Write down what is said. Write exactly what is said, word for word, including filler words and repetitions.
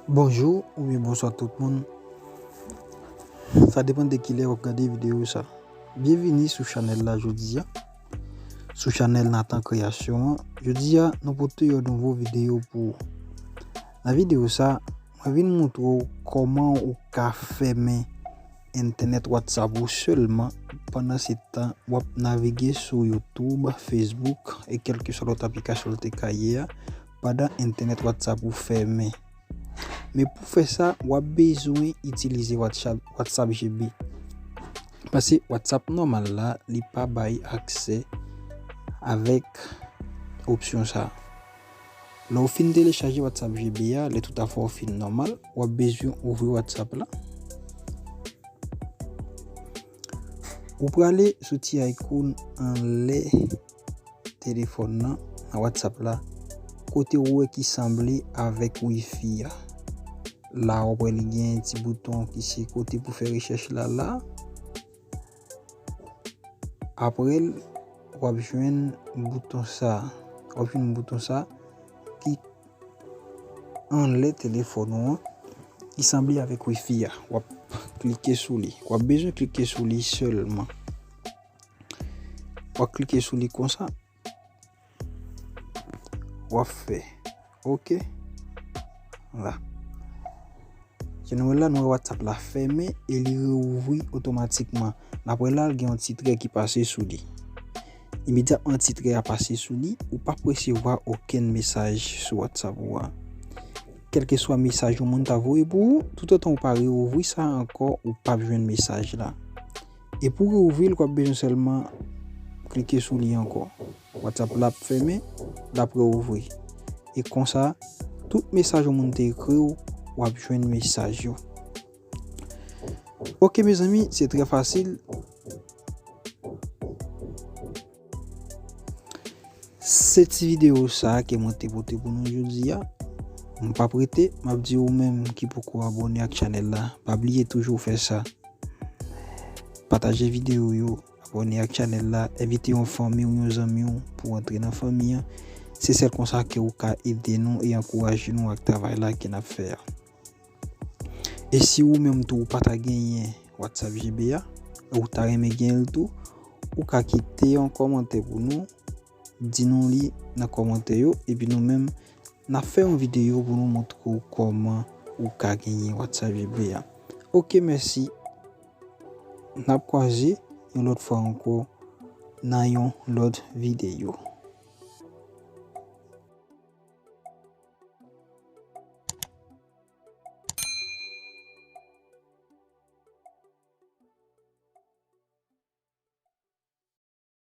Bonjou oubyen bonswa tout moun. Sa depann de kilè w ap gade videyo sa. Byenvini sou chanèl la jodi a. Sou chanèl Nathan Création an. Jodi a, nou pote yon nouvo videyo pou ou. Nan videyo sa, mwen vin montre w kòman ou ka fèmen entènèt WhatsApp ou sèlman pandan se tan w ap navige sou YouTube, Facebook e kèlkeswa lòt aplikasyon l te ka ye a pandan entènèt WhatsApp ou fèmen. Men pou fè sa, w ap bezwen itilize WhatsApp, WhatsApp G B. Paske WhatsApp nòmal la, li pa bay aksè avèk opsyon sa. Lè w fin telechaje WhatsApp G B a, lè tout afè w fin nòmal, w ap bezwen ouvri WhatsApp la. Ou prale sou ti icon anlè telefòn nan, nan WhatsApp la, kote ou wè ki sanble avèk Wi-Fi a. La, ou wè li gen ti bouton ki se kote pou fè rechèch la, la. Apre l, w ap jwenn bouton sa. W ap jwenn bouton sa ki anlè telefòn ou an, ki sanble avèk Wi-Fi a. W ap klike sou li. W ap bezwen klike sou li sèlman. W ap klike sou li konsa. W ap fè oke. La. Jan nou wè la, nou wè WhatsApp la fèmen e li reouvri otomatikman. N ap wè la, gen yon ti trè ki pase sou li. Imedyatman ti trè a pase sou li, ou p ap resevwa okenn mesaj sou WhatsApp ou a. Kèlkeswa mesaj yon moun ta voye pou ou, toutotan ou pa reouvri sa ankò, ou p ap jwenn mesaj la. E pou reouvri l, w ap bezwen sèlman klike sou li ankò. WhatsApp la ap fèmen, l ap reouvri. E konsa, tout mesaj yon moun te ekri w, w ap jwenn mesaj yo. Oke mezanmi, se trè fasil. Se ti videyo sa ke mwen te pote pou nou jodi a. M p ap rete, m ap di ou menm ki poko abòne ak chanèl la, pa bliye toujou fè sa. Pataje videyo yo, abòne ak chanèl la, envite yon fanmi w, yon zanmi w pou antre nan fanmi an. Se sèl konsa ke ou ka ede nou e ankouraje nou ak travay la ke n ap fè a. E si ou menm tou ou pa ta genyen WhatsApp G B a, ou ta renmen genyen l tou, ou ka kite yon kòmantè pou nou, di nou li nan kòmantè yo, epi nou menm, n ap fè yon videyo pou nou montre w kòman ou ka genyen WhatsApp G B a. Oke, mèsi. N ap kwaze yon lòt fwa ankò nan yon lòt videyo.